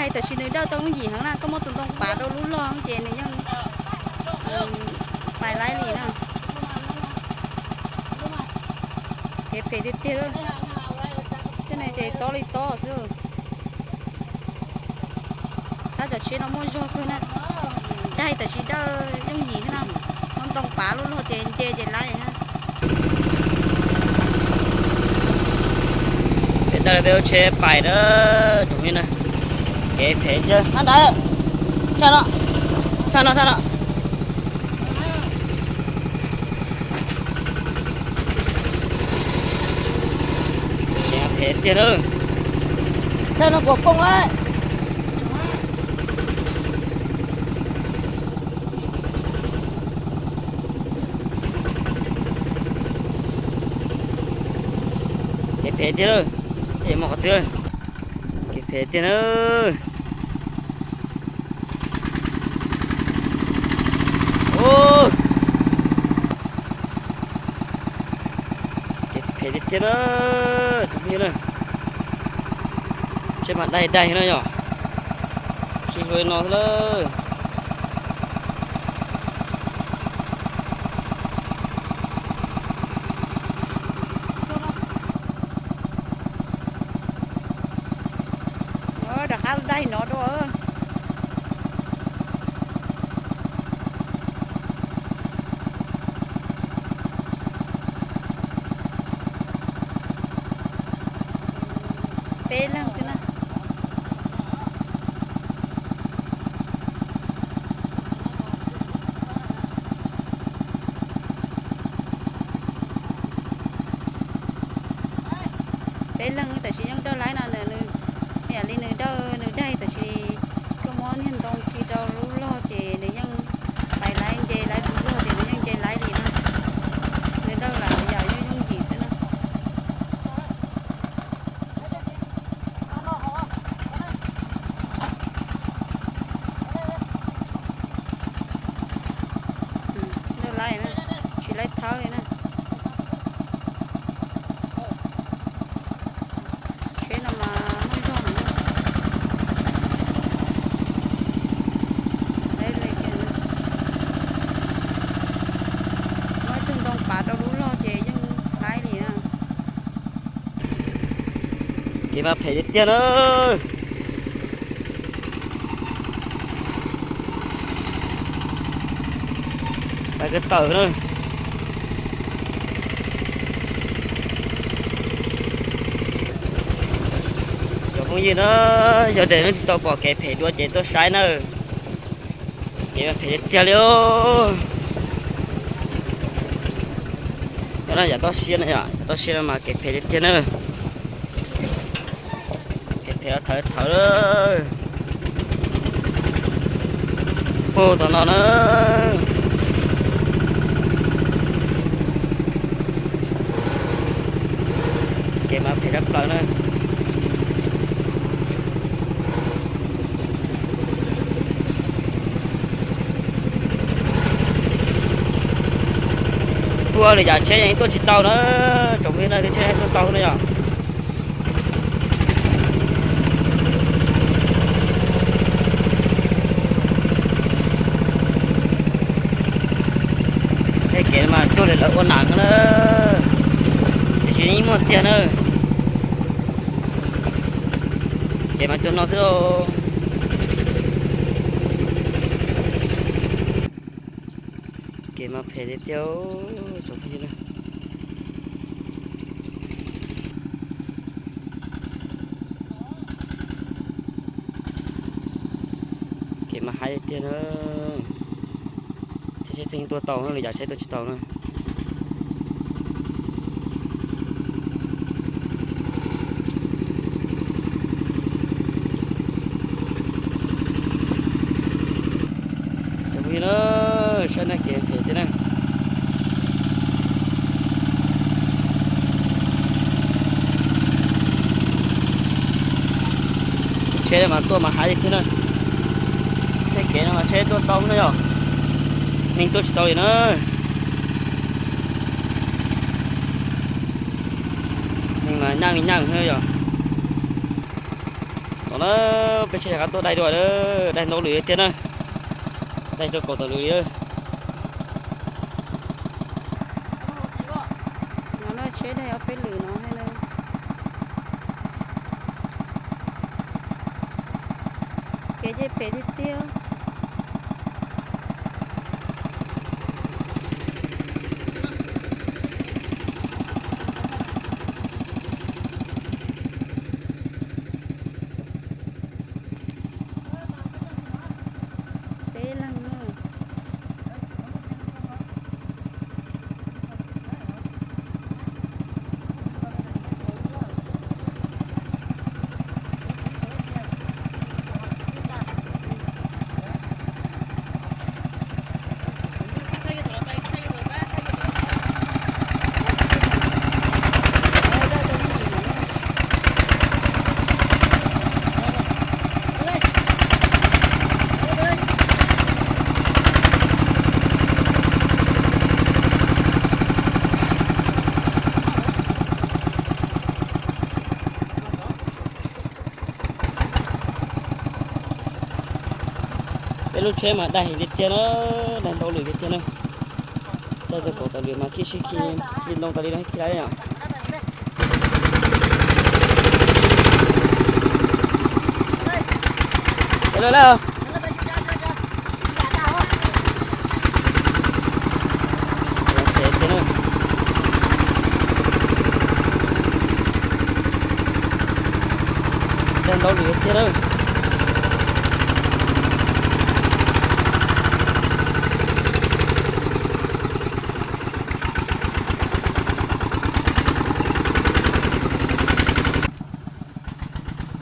Tam sim nws dawj tau lub yim heev na, koj muab tus ntoo pav rau lub log ces nws yeej pais laib li na. Kev phem tiag tiag lawm. Tej no ces tob li tob xwb. Tab cov tsheb no muaj zog kawg na. Daig tam sim dawj yooj yim thiab na. Muab ntoo pav lub log ces nce ces laib na. Peb dawj peb lub tsheb pais na, tsoom phooj ywg na. Kev phem tiag, tshaj no, tshaj no, tshaj no. Kev phem tiag na. Tshaj no kuv poob lawm. Kev phem tiag na. Ces mus qhov twg, kev phem tiag na. Kev phem tiag tiag na, tsoom phooj ywg na. Tsheb mas daig daig no yom. Tsis hluas no xwb lawm. Rov qab daig no dua. Peb leeg xwb na. Peb leeg tam sim yeej dawj laib no, yam li nws dawj nws daig tam sim koj muab niag ntoo khi rau lub log ces nws yeej pais laib nce laib tus log ces nws yeej nce laib li na. Nws dawj lam yam yooj yooj yim xwb na. Dawj laib na, tsis laib thawb li na. Tsheb no mas muaj zog heev na. Muab ib tug ntoo pav rau lub log ces yeej laib li na. Kev mas phem tiag tiag na. Pais kawg tawm na. Cov phooj ywg na, yog tias nej tsis tau pom kev phem dua ces tuaj saib na. Kev mas phem tiag tiag li os. Yog no yam toj siab no, yam toj siab no mas kev phem tiag tiag na. Kev phem thawv thawv. Puag tom no na. Kev mas phem tshaj plaws na. Tuaj lwm yam tsheb yeej tuaj tsis tau na, tsoom phooj ywg na, tsheb tuaj tau na yom. Tej kev mas cuag li lawv ua nam na, tiam sis yeej muaj tiag na. Kev mas cuag no xwb. Kev mas phem tiag tiag tsoom phooj ywg na. Kev mas haib tiag na. Tsheb txheej tuaj tau na, lwm yam tsheb tuaj tsis tau na. Cov phooj ywg na, saib na, kev phem tiag na. Tsheb mas tuaj mas haib tiag na. Tej kev no mas tsheb tuaj tau na yom. Neeg tuaj tsis tau li na. Neeg mas nyaaj li nyaaj na yom. Na, peb tsheb rov qab tuaj daig dua, daig ntau lwm tiag na. Daig tau kaum tawm lwm li. No tsheb daig ob peb lwm no. Kev ces phem tiag tiag. Peb leeg. Peb lub tsheb mas daig tiag tiag na, daig ntau lwm tiag tiag na. Daig tau kaum tawm lwm mas khib sib khi, khi ntoo tas li no khi lawm yom. Daig ntau lwm tiag na.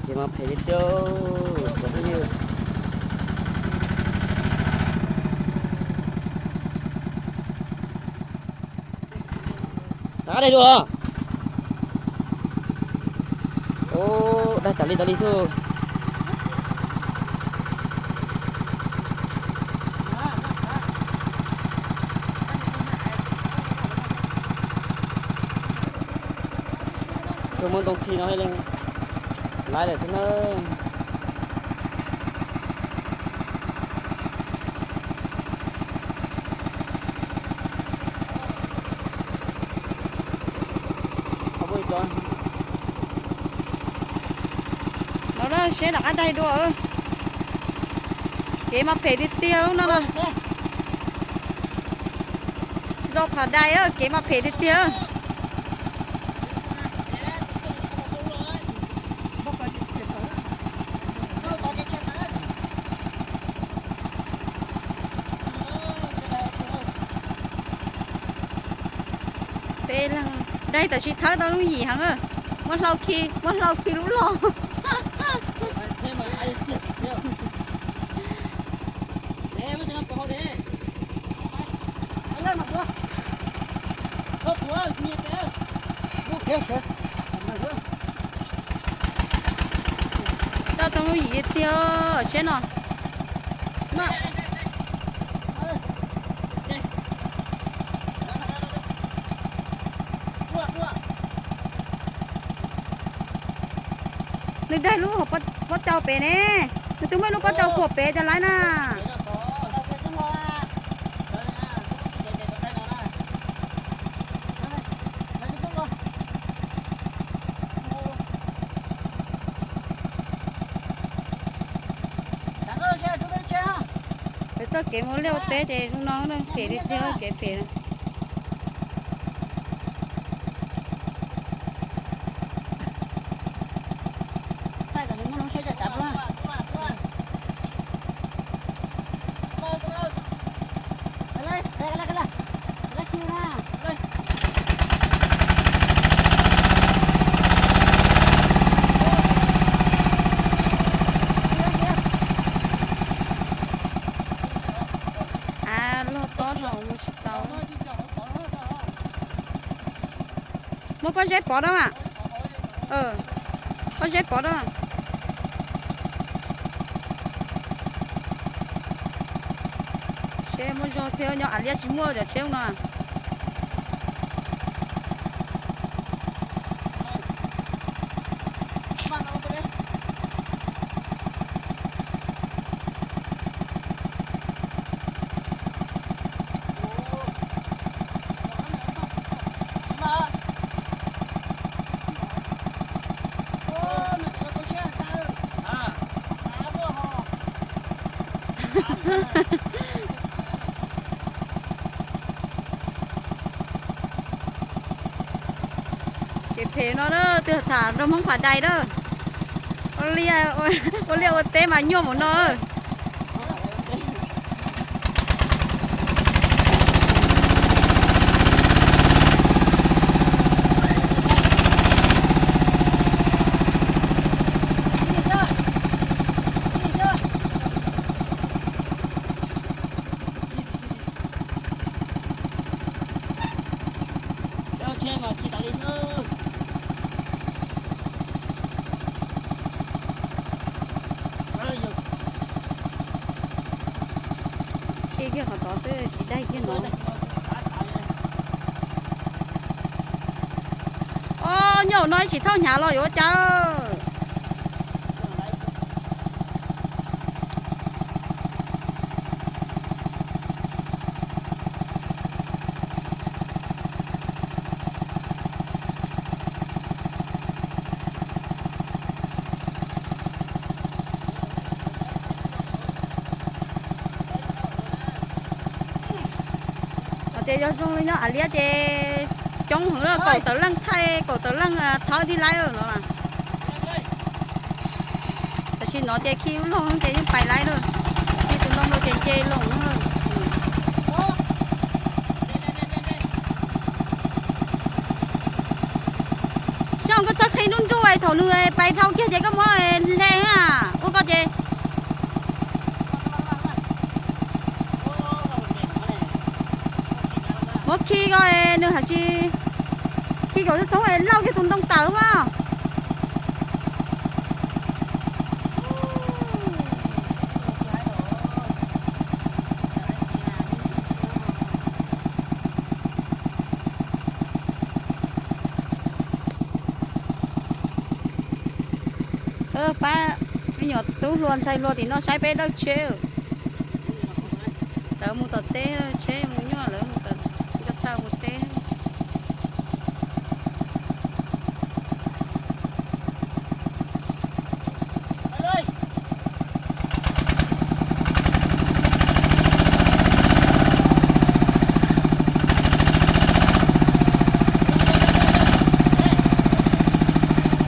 Ces mas phem li tiag, cov phooj ywg. Rov qab daig dua. Ub, daig tas li tas li xwb. Tuaj muab ntoo khi no lawm xwb na. Los na, seb rov qab daig dua. Kev mas phem tiag tiag lub no na. Zos Phav Dais, kev mas phem tiag tiag. Peb leeg daig tab sis thawb tau lub yim heev. Muab hlau khi, muab hlau khi lub log. Tau tau lub yim tiag seb no. Nws daig lub pob tau pem ne. Nws twb muaj lub pob tau kuam pem tas laiv na. Peb txoj kev mus liaj ua teb ces zoo no, phem tiag tiag, kev phem. Av, log tob dhau mus tsis tau. Muab pob zeb pov da mas. Pob zeb pov da. Seb muaj zog thiab, nyob av liaj tsis muaj cov tsheb no. Kev phem no na, twb tham rau Hmoob Phas Dais na. Ua liaj ua teb mas nyuaj mus no. Kiag qhov tod xwb tsis dai kiag no. Ob, nyob no tsis thauj hnyav los yuav ua cas. Hos tias yog zoo li nyob Av Liab ces coob heev lawm, kaum tawm leej thaij, kaum tawm leej thawb tib laib no. Tam sim no ces khi lub loog ces yeej pais laib lawm, khi tus loog rau ces nce loo. Xyoo koj txhob khi nruj nruj es thaum nws pais dhau kiag ces koj muab hle a, ua koj ces muab khi ko nws hais tsis, khi kom xub xub es lauj kiag tus ntoo tawm mas. Pab me nyuam tub hluas ntxhais hluas tim no saib peb dawj tsheb. Lawv mus tom teb, tsheb mus nyuaj, lawv mus tom, nco taw mus teb.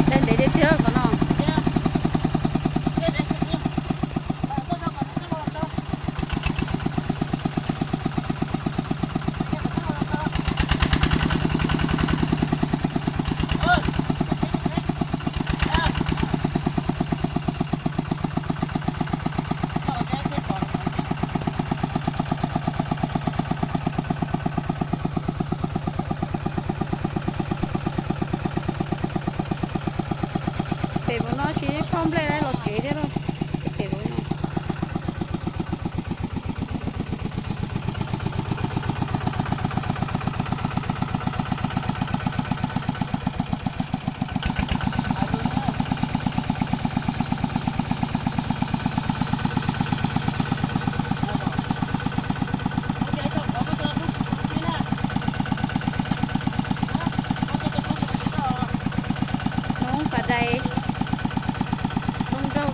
Dej ntev tiag tiag qhov no. Pem mus no tsis khob nplej los tsev thiab lauj. Pem mus no. Hmoob Phas Dais, zoo nraug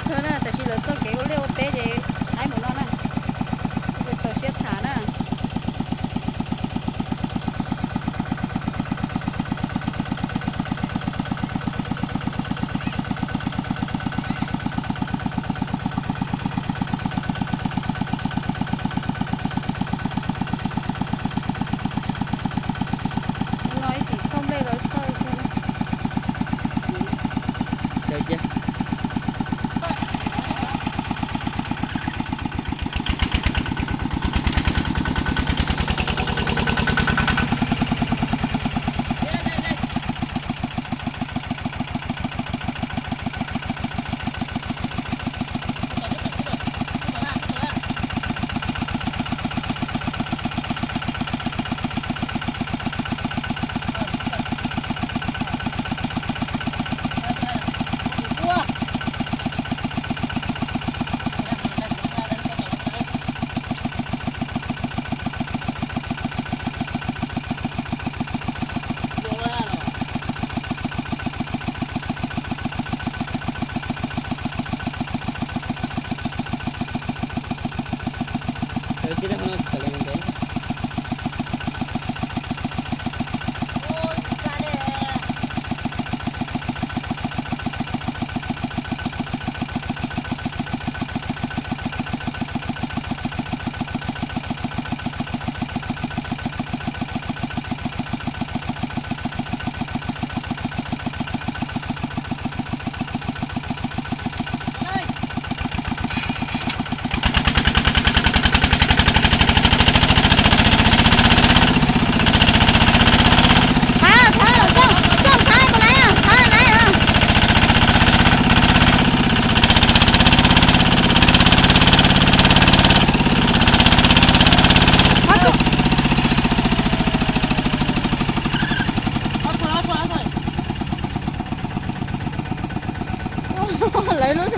Lub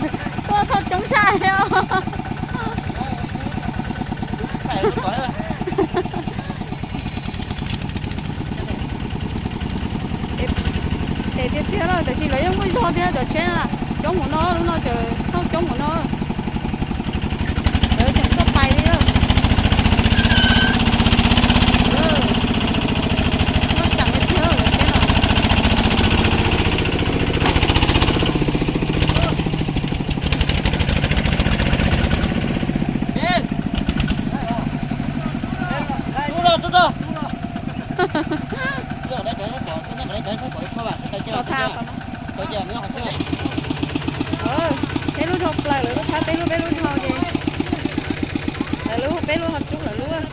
tuaj thaum coob sab os. Ces tiag tiag lawm, tiam sis lawv yeej muaj zog thiab cov tsheb na, coob mus no, lub no ces thauj coob mus no. Lawv tseem tuaj pais li. Muaj ceem tiag tiag lawm tsheb no. Peb lub dhau plaws lawm, peb lub dhau ces, lawv lub peb lub ho rub lawv lub.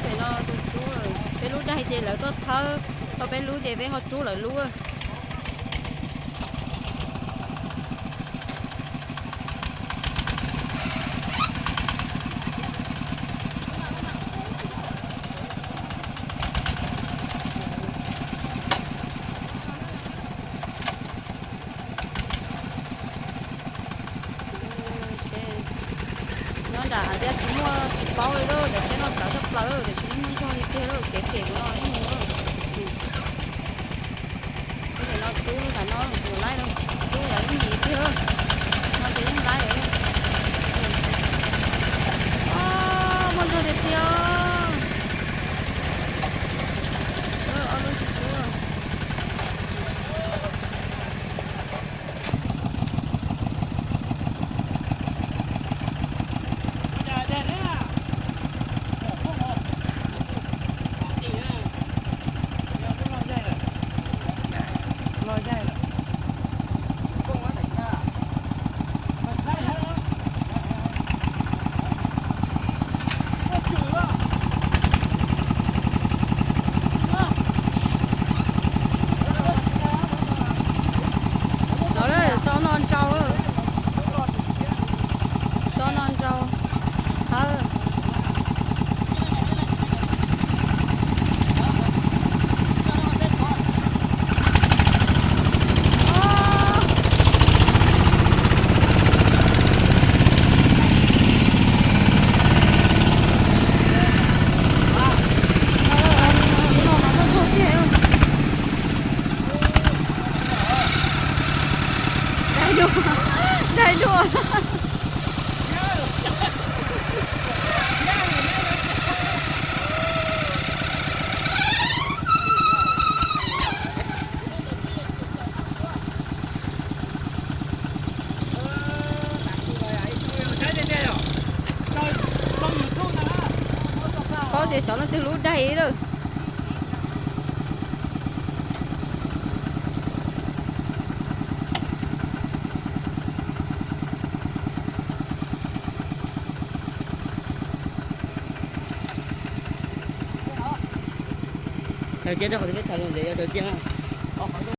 Pem no tus rub lawm, peb lub daig ces lawv tuaj thawb tau peb lub ces peb ho rub lawv lub. Nyob nram hais tias tsis muaj tsis paub li lauj, cov tsheb no tawv tshaj plaws, tiam sis yeej muaj zog li tiag lauj, kev phem mus no yeej mus lauj. Ces no rub nram no tus laib no, rub yam li tiag, no ces yeej laib lawm. Muaj zog tiag tiag. Ob lub tsis rub. Txo no nrau, txo no nrau. Thawb. Daig dua, daig dua. Paub tias xyov leej twg lub daig lawm. Thaws cia rau qhov twg peb thaws los ntawd, yog thaws cia na.